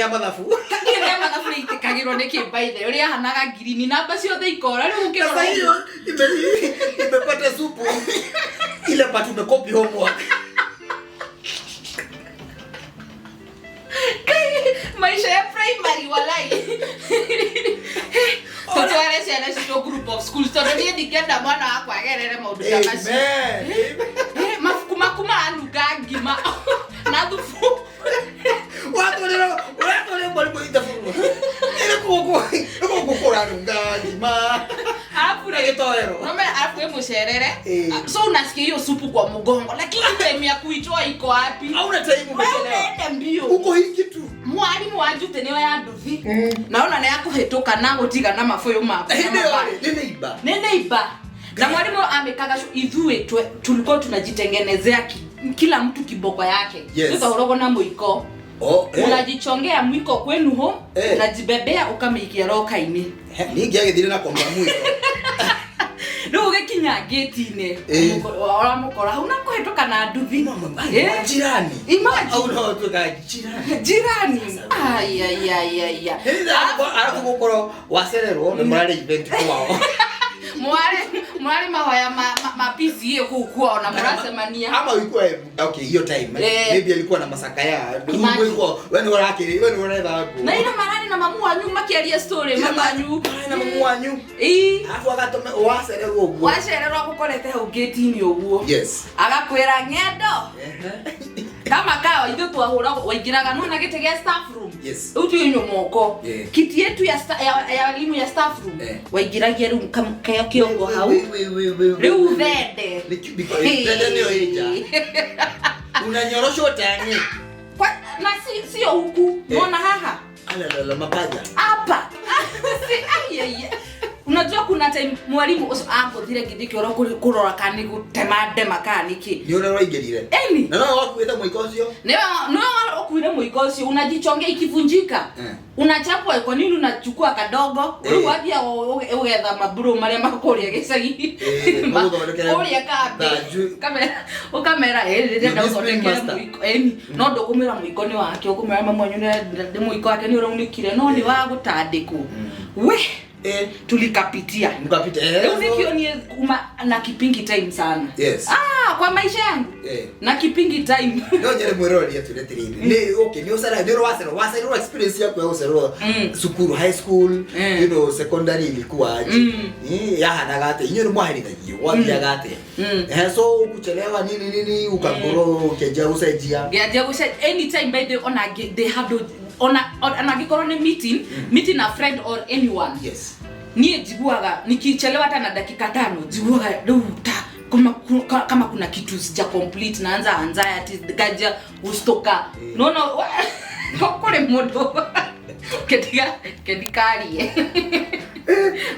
Rĩa mathabu. Rĩa mathabu rĩitĩkagĩrwo nĩ kĩ by the way, ũrĩa ahanaga ngirini namba ciothe ikora rĩu Sasa ũkĩrora hiyo imepata supu ile part umekopi homework. Maisha ya primary, walai, tutware ciana citũ group of schools, tondũ niĩ ndingĩenda mwana wakwa agerere maũndũ ta macio. Amen. Mabuku maku maranunga ngima na thubu. Watũrĩra ũratũrĩra mwarimu ithabu. Ile kuku kuku kũranunga ngima. Alafu Na gĩtoero. Nomera, alafu we mucerere. So unasikia hiyo supu kwa mgongo, lakini time ya kuitoa iko wapi? Hauna time, Wewe umechelewa. unaenda mbio. Uko hii kitu. Mwarimu wa njute nĩyo ya nduthi naona nĩ yakũhĩtũka na gũtiga na mabũyũ maku na Hĩndĩ ĩyo mabati. rĩ, nĩ neighbor. Nĩ neighbor na mwalimu amekaga ithuĩ tulikuwa tunajitengenezea kila mtu kiboko yake. Tũtahũragwo na mũiko. Oh, eh. Unajichongea mwiko kwenu ho, unajibebea ukamĩikia roka-inĩ. He, niĩ ingĩagĩthire na komba mwiko. Rĩu ũgĩkinya ngĩti-inĩ, ũramũkora hau na kũhĩtũka na nduthi. Jirani. Imagine. Au no tuka jirani. Jirani. Ai, ai, ai, ai, ai. Arabu gũkorwo wacererwo nĩ mũrarĩ event kwao. Mwarĩ mahoya ma PCA kũu kwao na mũracemania. Ama ulikuwa, okay, hiyo time maybe alikuwa na masaka ya Imagine. ulikuwa wewe ni urakiri, wewe ni uretha ngũ. Na ira mararĩ na mamu wanyu makĩaria story mamu wanyu. Na mamu wanyu. Alafu agatũme wacererwo ũguo. Wacererwo agũkorete hau gate-inĩ ũguo. Agakwĩra ng'endo. Kama kawa ithuĩ twahũragwo waingĩraga nona gĩtĩ gĩa staff room. Rĩu tuinywo moko. Kiti yetu ya walimu ya staff room. Waingĩragia rĩu kĩongo hau. Rĩu thende. Ni cubicle, thende nĩyo ĩ nja. Unanyoroshwo tani. Kwa, na sio huku. Unaona haha? Alalala, mapaja. Hapa. Si, ai, ai, ai. Unajua kuna time mwalimu ũcio akũthire ngĩthiĩ kĩoro kũrora kana nĩ gũtema ndema kana nĩkĩ. Nĩ ũrĩa ũraingĩrire? Eni. Na no wakuĩte mũiko ũcio? Nĩwe wakuire mũiko ũcio, unajichongea ikivunjika. Unachapwa kwa nini unachukua kadogo? Rĩu wathiaga ũgetha maburo marĩa makũrĩa gĩcagi. Magũthondekere Kũrĩa kambĩ. thanju. Ũkamera, ndĩrenda Your discipline ũthondekere master. mũiko. Eni, no ndũkũmwĩra mũiko nĩ wake, ũkũmwĩra mamu wanyu nĩ mũiko wake nĩ ũraunĩkire, no nĩ wa gũtandĩkwo. We, tulikapitia. Mkapita. Rĩu nĩkĩo niĩ kuma na kipingi time sana. Kwa maisha yangu. Na kipingi time. No njere mwĩroreri atwĩre atĩrĩrĩ, nĩ okay, nĩ ũcera, nĩ ũracererwo, wacererwo experience yaku ya gũcererwo cukuru, high school, secondary ilikuwa aje? Yahanaga atĩa? Inyuĩ nĩ mwaherithagio, gwathiaga atĩa? So kuchelewa nini nini, ukakorwo ũkĩanjia gũcenjia. Ngĩanjia gũcenjia anytime by the ona they had ona angĩkorwo nĩ meeting a friend or anyone. Niĩ njiguaga nikichelewa hata na dakika 5, njiguaga rĩu ta kama kuna kitu sija complete, naanza anxiety, ngaja gustoka. Naona kũrĩ mũndũ kendikarie.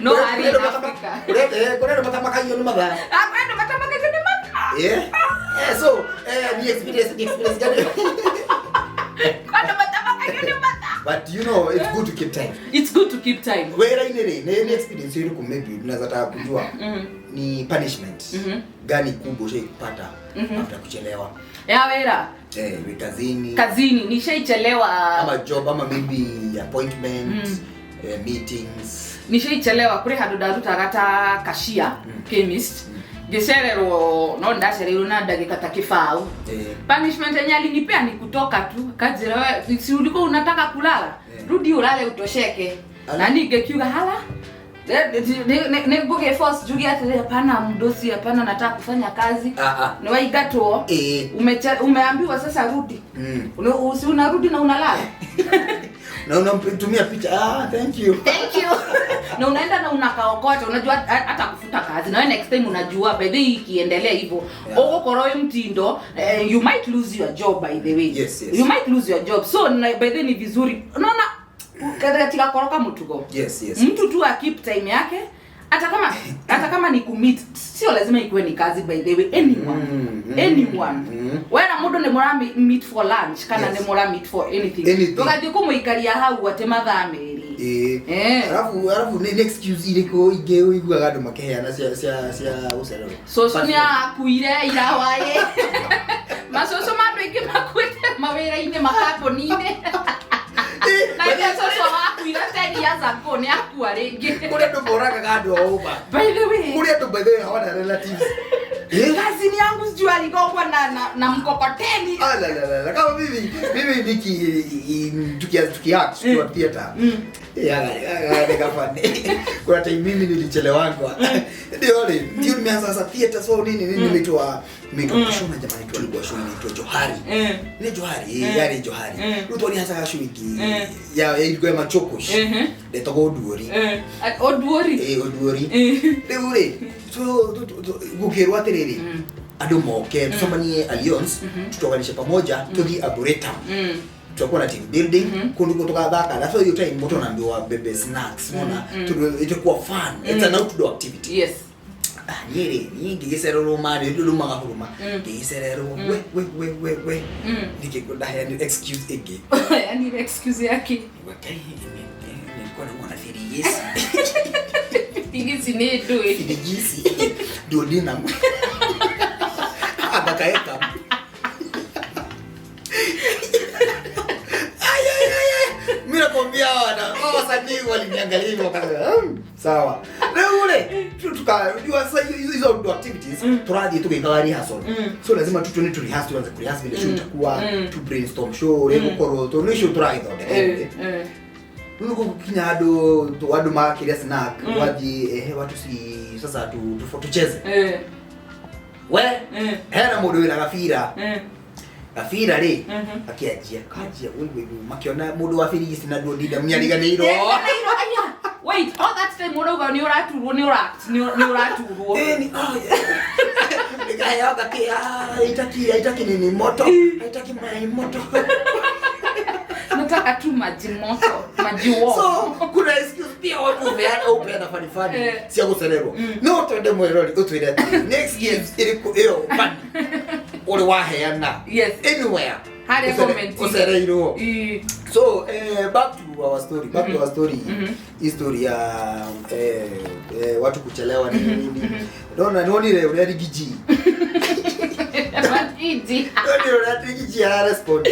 No ari Africa. Kũrĩ andũ matamakagio nĩ mathaa. Kũrĩ andũ matamakagio nĩ mathaa. So, ni experience gani? Kũrĩ andũ matamakagio nĩ mathaa. But it's good to keep time. It's good to keep time. Wĩra-inĩ rĩ, nĩ experience ĩrĩkũ maybe unaweza taka kujua? Ni punishment gani kubwa ushaipata after kuchelewa? Ya wĩra. We kazini. Kazini nishaichelewa. Ama job, ama maybe appointment, meetings. Nishaichelewa kuri handu ndarutaga ta cashier, chemist. Ngĩcererwo, no ndacereirwo na ndagĩka ta kĩbaũ. Punishment yenye alinipea ni kutoka tu. Akajira, we, si ulikuwa unataka kulala? Rudi ulale utosheke. Na ningekiuga hala. Nĩ ngũgĩ force njuge atĩrĩ, hapana mdosi, hapana, nataka kufanya kazi. Nĩ waingatwo. Umeambiwa sasa rudi. Si unarudi na unalala. Na unamtumia picha. Thank you. Thank you. Na unaenda na unakaokota, unajua hata kufuta kazi. Na wewe next time unajua by the way ikiendelea hivyo, ugokorwo wĩ mtindo, you might lose your job by the way. Yes, yes. You might lose your job. So by the way ni vizuri. Unaona katika koroka mtugo. Yes, yes. Mtu tu a keep time yake. Hata kama ni commit, sio lazima ikuwe ni kazi by the way, anyone. Anyone. Wewe na mundu ni mura meet for lunch kana ni mura meet for anything. Anything. Tugathi kumuikaria hau ate mathaa meri. Alafu ni excuse iriko ingi uiguaga andu makiheana cia gucererwo. Cucu ni akuire ira wae. Macucu ma andu aingi makuite mawira-inĩ, makambuni-inĩ. 10 years ago nĩ akua rĩngĩ. Kũrĩ andũ moragaga andũ a ũma. By the way, Kũrĩ andũ by the way hawana relatives. Eh? Kazini yangu sijui aligongwa na mkokoteni. Ah, la, la, la, la. Kama mimi niki tukia tukiwa theater. Ya nikafanya. Kuna time mimi nilichelewangwa. Ndio ile ndio nimeanza sasa theater, so nini nini, nimeitwa show na jamani, tulikuwa show inaitwa Johari. Ni Johari, yani Johari. Rĩu twarihacaga show ingĩ ya ilikuwa ya Machokos. Ndetagwo Oduori. Oduori. Eh, Oduori. Rĩu rĩ, so gũkĩrwo atĩrĩrĩ, andũ moke tucemanie Alliance, tutoganishe pamoja, tuthiĩ Arboretum. Tutakuwa na team building, kundu tukathaka. That's why hiyo time mtu anaambiwa bebe snacks, unaona, itakuwa fun. It's an outdoor activity. Yes. Ah, niĩ niĩ ngĩgĩcererwo marĩ rĩu rumaga huruma, ngĩgĩcererwo we we we we we, nikĩkũndaheanire excuse ĩngĩ. Yani ile excuse yake. Nilikuwa naumwa na firigisi. Firigisi nĩ ndũĩ. Firigisi duodenum agakaeka. Ay, ay, ay, ay. Mimi nakwambia wana wasanii waliniangalia hivyo wakasema, sawa. Leo ule tukajua sasa hizo outdoor activities turathiĩ tũgĩkaga rehearsal. So lazima tu tuone tu rehearse, tuanze ku rehearse vile show itakuwa, tu brainstorm show rĩu gũkorwo tondũ nĩ show tũragĩthondeka. Rĩu gũkinya handũ andũ makĩrĩa snack, wathiĩ watu si sasa tucheze. We hena mũndũ wĩna gabira. Gabira rĩ, akĩanjia kanjia we makiona mũndũ wa firigisi na duodida nĩariganĩirwo. Wait, all that time ũrauga nĩ ũraturwo, nĩ ũraturwo. Eh, ni oh nikaheo gaki, haitaki haitaki nini moto, haitaki mai moto. Nataka tu maji moto, maji warm. So kuna excuse pia watu hupeana hupeana funny funny cia gũcererwo. No twende mwĩrori ũtwĩre atĩ next excuse ĩrĩkũ ĩyo funny ũrĩ waheana. Yes. Anywhere. Harĩa comment. Ũcereirwo. So back to our story, back to our story. Hii story ya watu kuchelewa ni nini. Ndona nionire ũrĩa Rigiji. Rigiji. Nionire ũrĩa Rigiji ararespond.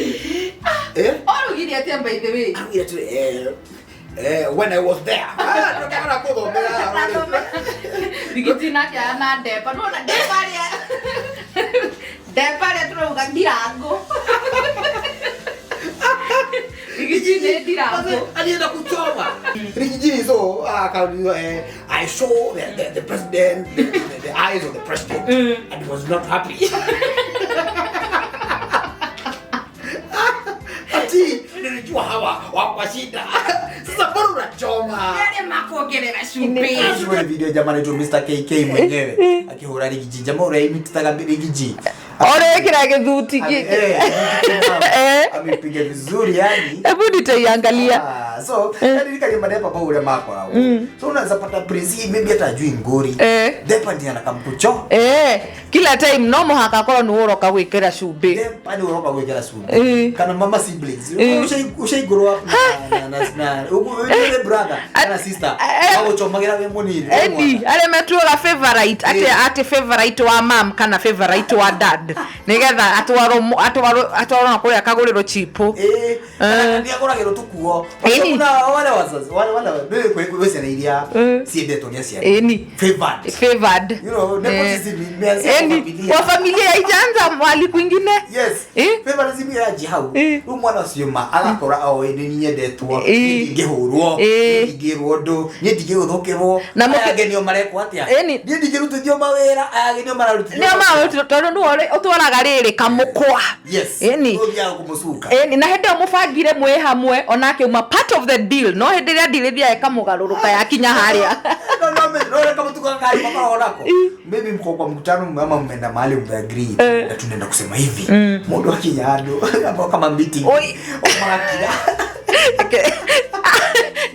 Eh? Orugire atĩa by the way? Arugire atĩ when I was there. Ah, ndũkagera kũthomera. Rigiji nake ana ndepa. Nona ndepa rĩa. Ndepa rĩa tũrauga ndirango. Rigiji nĩ ndirango. Alienda kuchoma. Rigiji so akaulizwa, I saw the president, the eyes of the president, and he was not happy. Ati nilijua hawa wako shida. Sasa bado unachoma. Yale makuongerera cumbĩ. Ile video jamani tu Mr. KK mwenyewe akihura Rigiji. Jamaa uraimitaga Rigiji. Ore kira githuti giki. Amepiga vizuri yani. Hebu nitaiangalia. So yani nikaje depa pa ule makoragwo. So unaweza pata Prince maybe hata ajui ngori. Depa ndiye anakamkucho. Kila time no muhaka korwo ni uroka gwikira cumbĩ. Depa ni uroka gwikira cumbĩ. Kana mama siblings. Ushai grow up na ule brother kana sister. Maguchomagira we munini. Eni aria metuaga favorite ati favorite wa mam kana favorite wa dad. Nigetha atwarwo na kuria akagũrĩrwo chipo. Nĩ agũragĩrwo tũkuo. Kuna wale wazazi wale wale wewe ciana iria ciendetwo nĩ aciari. Eni. Favored. Favored. You know, nepotism imeanza kwa familia. Kwa familia haijaanza mahali kwingine. Yes. Favoritism ĩranjia hau. Rĩu mwana ũcio ma agakora o nĩ nyendetwo, ndingĩhũrwo, ndingĩrwo ũndũ, niĩ ndingĩgũthũkĩrwo. Aya angĩ nĩo marekwo atĩa? Niĩ ndingĩrutithio mawĩra, aya angĩ nĩo mararutithio. Nĩo mararutithio tondũ nĩwe ũtwaraga rĩrĩ kamũkwa. Yes. Eni. Ũthiaga kũmũcuka. Eni, na hĩndĩ ĩyo mũbangire mwĩ hamwe onake uma part of the deal. No hĩndĩ ĩrĩa deal ĩthiaga ĩkamũgarũrũka yakinya harĩa. No, no, no, kama tuko kali makoragwo nako. Maybe mko kwa mkutano ama mmeenda mahali mmeagree na tunaenda kusema hivi. Mundu akinya handũ ambao kama meeting. Magakira.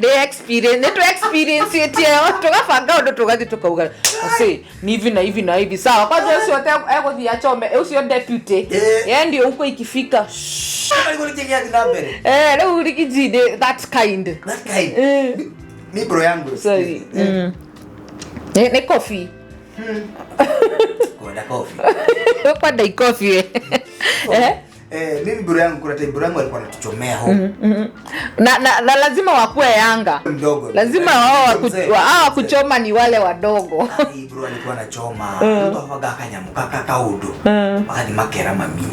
They experience, they experience it here. Tukabanga undu tugathi tukauga. Ase, ni hivi na hivi na hivi. Sawa, kwanza ucio egũthiĩ achome, ucio deputy. Yeye ndio huko ikifika. Kama niko gĩathiĩ na mbere. Rĩu Rigiji that kind. That kind. Ni bro yangu. Sorry. Ni coffee. Kwenda coffee. Kwenda coffee. Mimi bro yangu, kuna time bro yangu alikuwa anatuchomea ho. Na lazima wakuwe yanga. Mdogo. Lazima wao wakuchoma ni wale wadogo. Ai, bro alikuwa anachoma. Mtu afaga akanyamuka kakaudu. Akathi makera mami.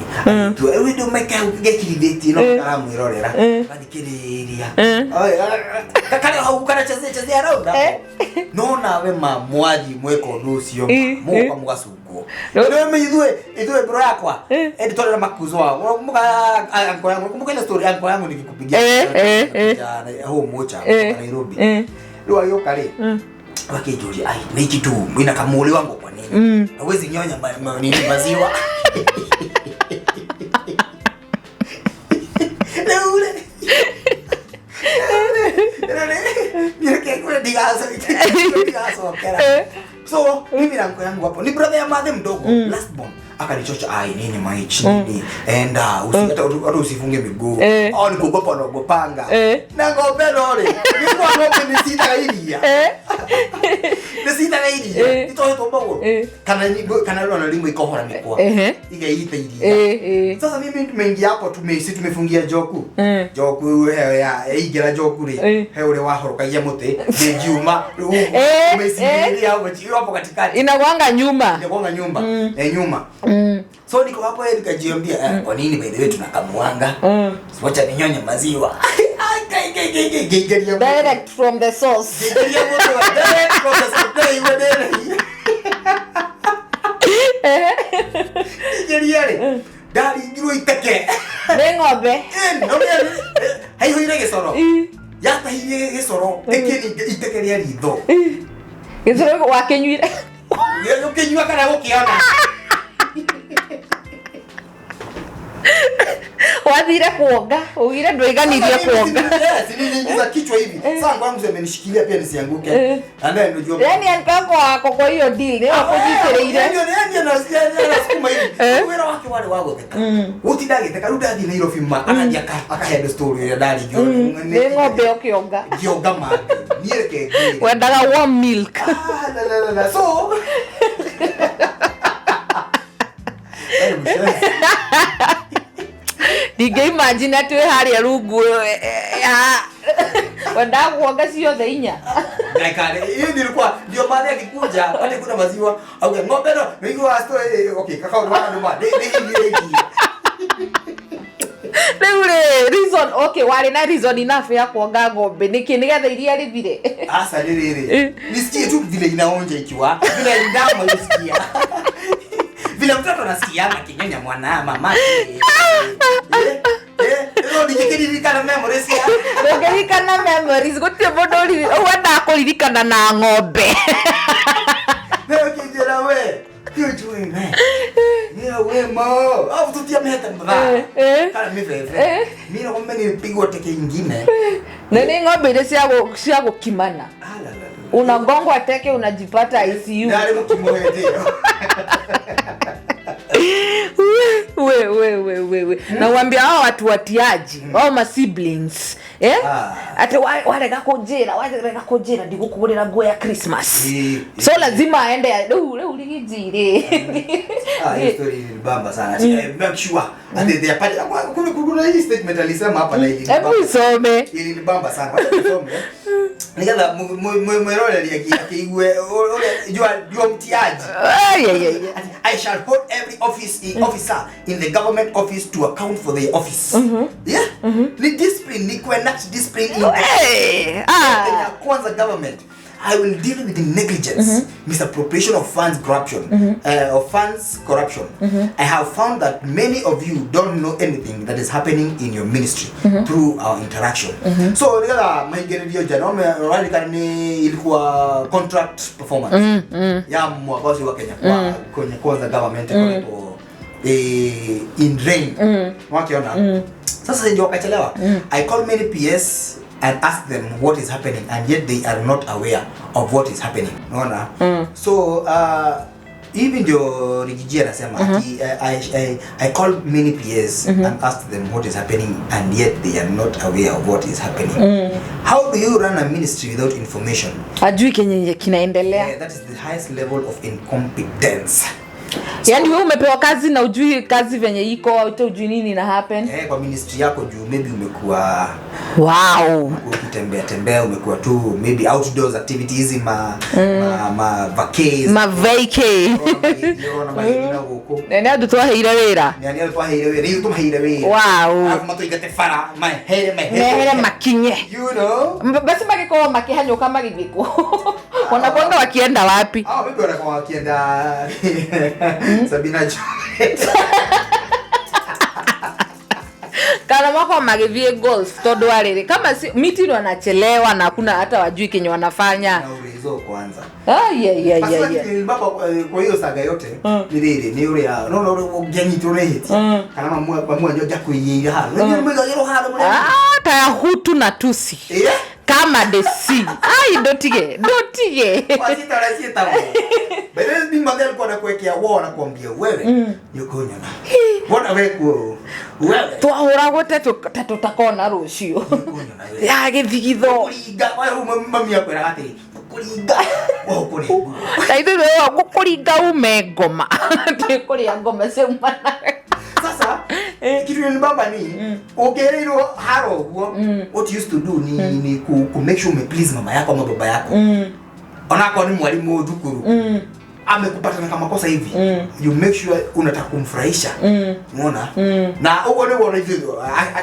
Tu ewe ndo meka ugekirithĩtie no karamwĩrorera. Gathikĩrĩria. Kakare hau karachezea chezea around hapo. No nawe ma mwathi mweka ũndũ ũcio mũgoka mũgacungwo. Nĩ ithuĩ bro yakwa. Edi twarera makuzo wao. Muka anko yangu, kumbuka ile story anko yangu nikikupigia. Ho mocha Nairobi. Rĩu agĩũka rĩ. Wakijuri ai ni kitu ina kamuli wangu kwa nini? Hawezi nyonya nini maziwa. Leo. Mira digaso kera. So mimi na anko yangu hapo ni brother ya madhe mdogo, last born. Akanichocha ai nini maichi nini enda hata usifunge miguu. Au ni kuogopa naogopanga. Na ng'ombe no rĩ, nĩguo ng'ombe nĩ citaga iria. Nĩ citaga iria. Itohetwo magũrũ. Kana rona rimwe ikohora mĩkwa. Igaita iria. Sasa mimi tumeingia hapo tumefungia joku. Joku heo ya ingĩra joku rĩ, he ũrĩa wahorokagia mũtĩ, ndĩngiuma umesingilia hapo hapo katikati. Inakuanga nyuma. Inakuanga nyumba. Nyuma. So niko hapo nikajiambia kwa nini by the way tunakamuanga? Wacha ninyonye maziwa. Direct from the source. Direct from the source. Ndaringirwo iteke. Nĩ ng'ombe. Haihũire gĩcoro. Yatahirie gĩcoro ĩkĩringa iteke rĩa ritho. Gĩcoro wakĩnyuire. Gĩkĩnyua kana gũkĩona. Wathire kuoga, ugire ndwaiganirie kuoga. Niliingiza kichwa hivi. Sasa kwangu amenishikilia pia nisianguke. Andaye ndio. Yaani alikako wako kwa hiyo deal, ni wakujitereire. Ndio ndio nasikia anasukuma hivi. Wira wake wale wa gũtheka. Gũtindagĩtheka rĩu ndathiĩ Nairobi ma akathiĩ akahe story ĩrĩa ndaringirwo. Nĩ ng'ombe ũkĩonga. Ngĩonga mate. Niĩ reke ngĩre. Wendaga warm milk. La la la. So Ndingĩ imagine atĩ wĩ harĩa rungu wendaga kuonga ciothe inya. Ndaikare hiyo nilikuwa ndio maana akikuja pale kuna maziwa au ng'ombe no nilikuwa story okay kakao ndo ma ni Rĩu rĩ reason okay warĩ na reason enough ya kuonga ng'ombe nĩkĩ nĩgetha iria rĩthire. Asa rĩrĩ nisikie tu vile inaonja ikiwa vile ndama isikia vile mtoto anasikia akinyonya mwana mama. Ndio memories ya. Ndũngĩririkana memories gũtirĩ mũndũ wendaga kũririkana na ng'ombe. Leo kijana we. Kiujui me. Ni we mo. Au tutia meheta mbaya. Kana miveve. Mimi na ng'ombe nilipigwa teke ingine. Na ni ng'ombe ile cia gũkimana. Unagongwa teke unajipata ICU. Ndari mũkimoete. We. Na uambia hao watu watiaji, hao ma siblings, Ate warega kũnjĩra ndigũkũgũrĩra nguo ya Christmas. So lazima aende rĩu rigijire. Hii story ni bamba sana. Make sure ati they are part. Kuna hii statement alisema hapa na hii. Hebu isome. Ili ni bamba sana. Wacha tusome. Nigetha mwĩroreri akĩigue ũrĩa jua mtiaji. I shall hold every officer in the government office to account for their office. Yeah? Ni discipline, ni kuenact discipline in the Kwanza government. I will deal with the negligence, misappropriation of funds corruption, I have found that many of you don't know anything that is happening in your ministry through our interaction. So nigetha maingĩrĩrio nja no ũrarikana ni ilikuwa contract performance ya mwaka ũcio wa Kenya kwa kwenye Kwanza government ikoretwo in rain. Wakiona sasa ndio wakachelewa. I call many PS and ask them what is happening, and yet they are not aware of what is happening. Unaona? So even ndio Rigiji anasema I call many PS and ask them what is happening, and yet they are not aware of what is happening. How do you run a ministry without information? Hajui kenye kinaendelea. Yeah, that is the highest level of incompetence. Yaani wewe umepewa kazi na ujui kazi venye iko au ujui nini na happen. Kwa ministry yako juu maybe umekuwa ukitembea tembea, umekuwa tu maybe outdoors activities, ma vacays, ma vacay. Ona mahithio guku. Na andu twaheire wira. Ni andu twaheire wira, ithuĩ tũmaheire wira. Arabu matũingate bara, mahere mehere makinye. You know? Basi magikorwo makihanyũka magĩthiĩ kũ? Wanakuanga wakienda wapi? Ah, maybe wanakuwa wakienda Sabina Joy. Kana wako magĩthiĩ golf tondu arĩrĩ kama si miti wanachelewa na hakuna hata wajui kenye wanafanya. Na ulizo kwanza. Ah, yeah, yeah, yeah, yeah. Kwa hiyo saga yote ni rĩrĩ nĩ ũrĩa no no ũngĩanyitwo nĩ ihĩtia kana mamu anyu njakwĩiyĩire handũ. Nĩ mũigagĩrwo handũ mũrĩa. Ah, ta ya Hutu na Tusi. Kama desi. Ai, ndotige. Wacita ũrĩa ciĩtagwo. By the way, mimi mother alikuwa anakuwekea wao na kuambia wewe nĩ ũkũnyona. Mbona wewe kuo? Wewe. Twahũragwo ta tũtakona rũciũ. Ya gĩthigitho. Kũringa, wewe mami akwĩraga atĩrĩ, kũringa. Wewe ũkũringa. Ta ithuĩ wewe gũkũringa ume ngoma. Ndĩkũrĩa ngoma ciaumana. Sasa kitu ni bamba ni ũngĩrĩirwo haro ũguo, what you used to do ni ku make sure ume please mama yako ama baba yako. Onakorwo ni mwalimu thukuru. Amekupata na kama kosa hivi, you make sure unataka kumfurahisha. Unaona? Na ugo ni wona hivi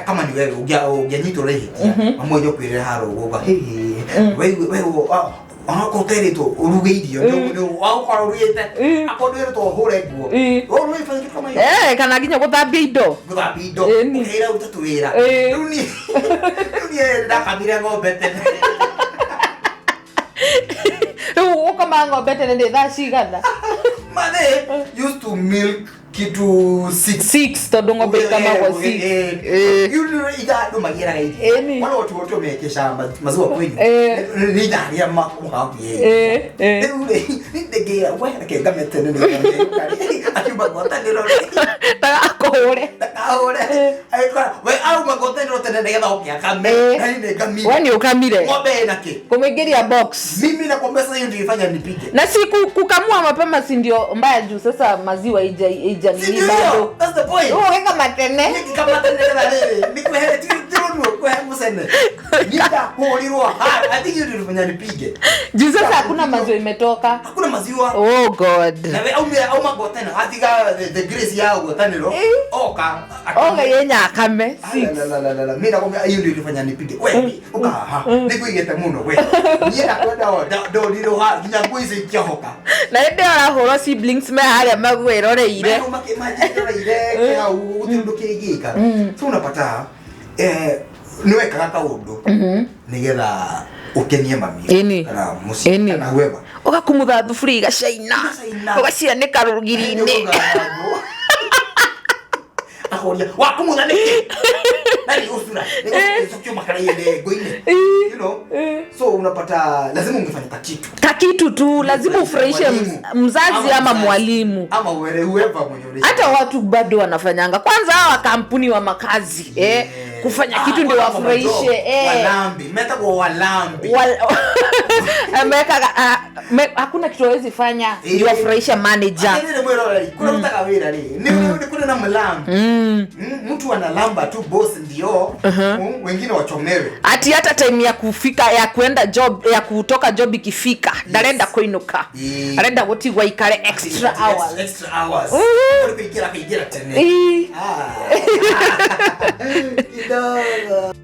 kama ni wewe ũngĩanyitwo nĩ ihĩtia, mamu anyu akwĩrĩre haro ũguo uga, wewe wewe onakorwo ũterĩtwo ũruge irio, okorwo ũrugĩte, akorwo ndwĩrĩtwo ũhũre nguo, ũrugĩte kitu kama hiyo. Kana nginya gũthambia indo. Gũthambia indo. Ũkĩra ũrute tũwĩra. Rĩu niĩ ndakamire ng'ombe tene. Rĩu ũkama ng'ombe tene nĩ thaa cigana? Mother used to milk kitu 6 tondu ng'ombe ikamagwo 6. You know ithaa andũ magĩraga iria. Wala watu wote mekesha maziwa kwenyu. Nĩ ithaa rĩa mũkawa kwĩyenda. Rĩu rĩ, nĩ ndĩngĩra, we, reke ngame tene nĩ getha akiuma ngwatanĩro rĩ. Ndagakũhũre. Ndakahũre. Agĩkora, we auma ngwatanĩro tene nĩgetha oke akame. Na niĩ nĩngamire. We nĩ ũkamire. Ng'ombe ĩna kĩ? Kũmĩingĩria box. Mimi nakwambia sasa hiyo ndio ilifanya nipige. Na si kukamua mapema si ndio mbaya juu sasa maziwa ija nini bado. That's the point. Wewe kama tene. Ni kama tene na rĩrĩ. Ni kwehere tirunwo kwehe mũcene. Nindahũrirwo hard. I think hiyo ndio ilifanya nipige. Juu sasa hakuna maziwa imetoka. Hakuna maziwa. Oh God. Na we auma ngwatanĩro atiga the grace ya ngwatanĩro. Oka. Oka yenya akame. La la la la. Mimi nakwambia hiyo ndio ilifanya nipige. We uka ha. Nikuigete muno we. Niĩ nakwenda ndonirwo ha nginya nguo ici ikĩohoka. Na hĩndĩ ĩyo ũrahũrwo siblings me harĩa magwĩroreire. Makĩmanjĩroreire hau gũtirĩ ũndũ kĩngĩka. So unapata nĩ wekaga kaũndũ nĩgetha ũkenie mami kana mũciĩ kana whoever. Ũgakumutha thuburia igacaina. Ũgacianĩka rũgiri-inĩ. Akoria wakumutha nĩkĩ? Na nĩ ũcura. Nĩ gũcokio makara-inĩ ngũ-inĩ. You know? So unapata lazima ungefanya kakitu. Kakitu tu lazima ufurahishe mzazi ama mwalimu. Ama whoever mwenye unaishi. Hata watu bado wanafanyanga. Kwanza hawa kampuni wa makazi, kufanya kitu ndio wafurahishe. Walambi, metagwo walambi. Ameweka hakuna kitu hawezi fanya ndio wafurahisha manager. Ndio mwero kuna mtaka wira ni. Ni kuna na mlambi. Mtu analamba tu boss ndio wengine wachomewe. Ati hata time ya kufika ya kuenda job ya kutoka job ikifika ndarenda kuinuka. Arenda gutigwa ikare extra hours. Extra hours. Kuingira tene. Kidogo.